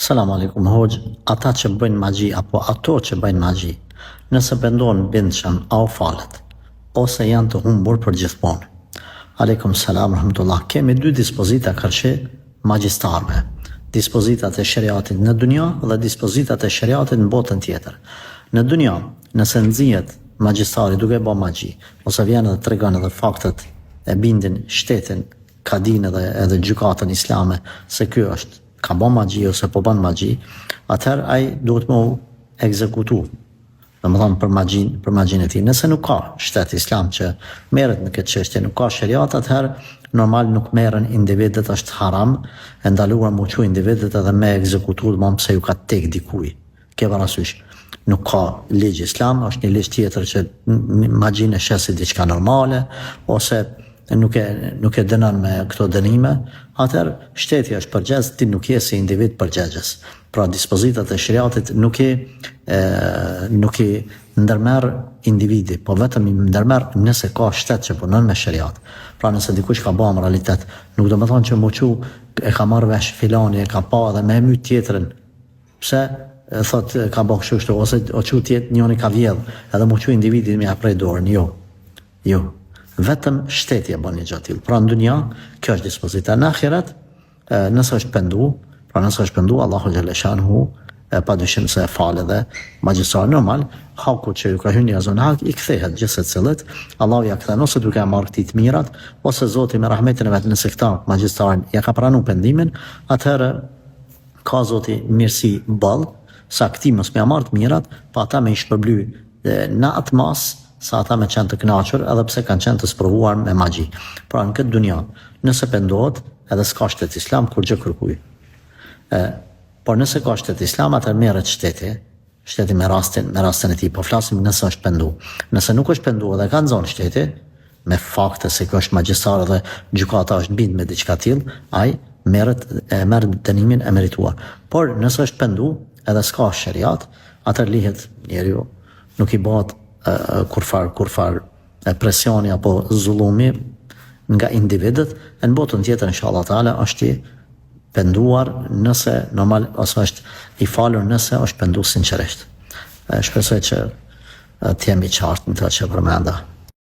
Selam alejkum hoxhë, ata që bëjnë magji apo ato që bëjnë magji, nëse pendohen bindshëm a u falet, ose janë të humbur për gjithmonë. Alejkum selam rahmetullah kemi dy dispozita karshi magjistarëve, dispozitat e sheriatit në dunja dhe dispozitat e sheriatit në botën tjetër. Në dunja, nëse nxihet magjistari duke ba magji, ose vjen edhe tregon edhe faktet e bindin shtetin, kadinë edhe edhe gjykatën islame se ky është ka ba magji ose po ban magji, atëherë ai duhet me u ekzekutu, domethënë për magjinë, për magjinë e tij. Nëse nuk ka shtet islam që merret me këtë çështje, nuk ka sheriat, atëherë normal nuk merren individët, është haram, e ndaluar m'u çu individët edhe me ekzekutu, domethënë pse ju ka tek dikuj. Ke parasysh, nuk ka ligj islam, është një ligj tjetër që magjinë e sheh si diçka normale ose nuk e nuk e dënon me këto dënime, atëherë shteti është përgjegjës, ti nuk je si individ përgjegjës. Pra dispozitat e sheriatit nuk i e, nuk i ndërmerr individi, po vetëm i ndërmerr nëse ka shtet që punon me sheriat. Pra nëse dikush ka ba amoralitet, nuk do me thonë që m'u çu e ka marrë vesh filani, e ka pa dhe me e myt tjetrin, Pse thot ka bo kështu kështu ose o çu tjetë njoni ka vjedh edhe m'u çu individi me ja pre dorën jo jo vetëm shteti e bon një gjë të tillë pra në dunja kjo është dispozita në ahiret nëse është pendu pra nëse është pendu Allahu xheleshanuhu e pa dyshim se e fal edhe magjistar normal haku që ju ka hyrë njerëzve në hak i kthehet gjithsecilit Allahu ja kthen ose duke ja marrë këtij të mirat ose Zoti me rahmetin e vet nëse këta magjistarin ja ka pranu pendimin atëherë Ka Zoti mirësi boll, sa këtij mos me ja marrë të mirat, po ata me i shpërbly në atë masë sa ata me qenë të kënaqur edhe pse kanë qenë të sprovuar me magji. Pra në këtë dunja, nëse pendohet, edhe s'ka shtet islam kurgjë kërkuj. E, por nëse ka shtet islam, atëherë merret shteti, Shteti me rastin, me rastin e tij, po flasim nëse është pendu. Nëse nuk është pendu edhe e ka nxonë shteti, me fakte se ky është magjistar edhe gjykata është bind me diçka tillë, ai merret e merr dënimin e merituar. Por nëse është pendu edhe s'ka sheriat, atëherë lihet njeriu, nuk i bëhet kurrfar kurrfar presioni apo zullumi nga individët, e në botën tjetër inshallah teala është i penduar nëse normal ose është i falur nëse është pendu sinqerisht. Shpresoj që të jem i qartë në të që përmenda.